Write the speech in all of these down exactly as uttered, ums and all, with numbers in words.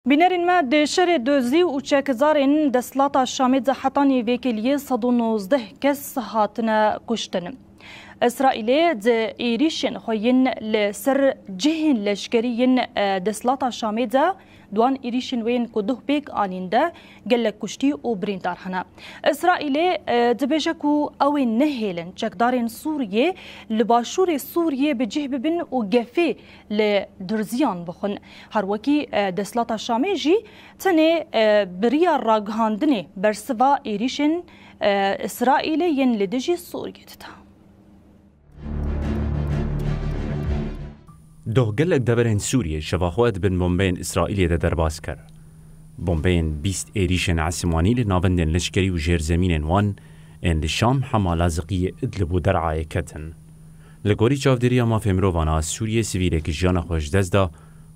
Bînerên me, di şerê dozî û çekdarên desthilata Şamê de hetanî vêkêliyê sed û nozdeh kes hatine kuştin. Îsraîlê di êrîşên xwe yên li ser cihên leşkerî yên, e, desthilata Şamê de, di wan êrîşên wê yên ku duh pêk anîn de gelek kuştî û birîndar hene. Îsraîlê, e, dibêje ku ew ê nehêlin çekdarên Sûriyê li başûrê Sûriyê bi cih bibin û gefê li durziyan bixwin. Her wekî, e, desthilata Şamê jî tenê, e, bi riya ragihandinê bersiva êrîşên, e, Îsraîlê yên li dijî Sûriyê dida. Doh gelek deverên Sûriyê şeva xwe di bin bombeyên Îsraîlê de derbas kir. Bombeyên bîst êrîşên esmanî li navendên leşkerî û jêrzemînên wan ên li Şam, Hema, Laziqiyê, Idlib û Der'ayê ketin. Li gorî çavdêriya mafê mirovan a Sûriyê, sivîlek jiyana xwe ji dest da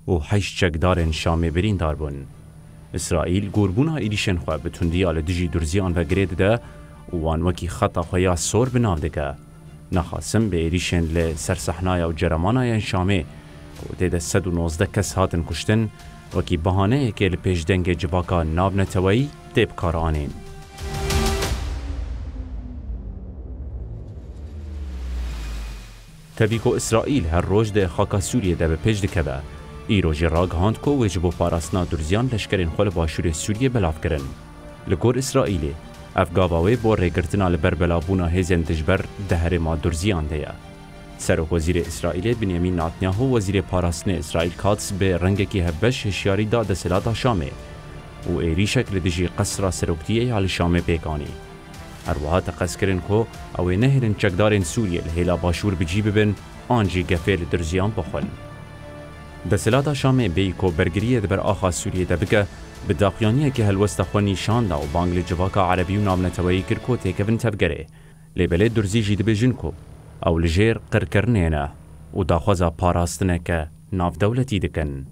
û heşt çekdarên Şamê birîndar bûn. Îsraîl gorbûna êrîşên xwe bi tundiya li dijî durziyan ve girê dide û wan wekî xeta xwe ya sor bi nav dike. Naxasim bi êrîşên li ser sehnaya û ceremanayên Şamê, ku tê de sed û nozdeh kes hatin kuştin, wekî bihaneyekê li pêşdengê civaka navneteweyî tê bikaranîn. Tevî ku Îsraîl her roj di xaka Sûriyê de bi pêş dikeve, îro jî ragihand ku wê ji bo parastina durziyan leşkerên xwe li başûrê Sûriyê belav kirin. Li gor Îsraîlê, ev gava wê bo rêgirtina li ber belavbûna hêzên dijber di herêma durziyan de ye. Serokwezîrê Îsraîlê Binyamîn Netanyahu, wezîrê parastinê Îsraîl Katz bi rengekî hevbeş hişyarî da desthilata Şamê û êrîşek li dijî qesra seroktiyê ya li Şamê pêk anî. Her wiha teqez kirin ku ew ê nehêlin çekdarên Sûriyê li hêla başûr bi cî bibin an jî gefê li durziyan bixwin. Desthilata Şamê bêyî ku bergiriyê di ber axa Sûriyê de bike, bi daxuyaniyekê helwesta xwe nîşan da û bang li civaka erebî û navneteweyî kir ku têkevin tevgerê. Lê belê durzî jî dibêjin ku ew li jêr qirkirinê ne û daxwaza parastineke navdewletî dikin.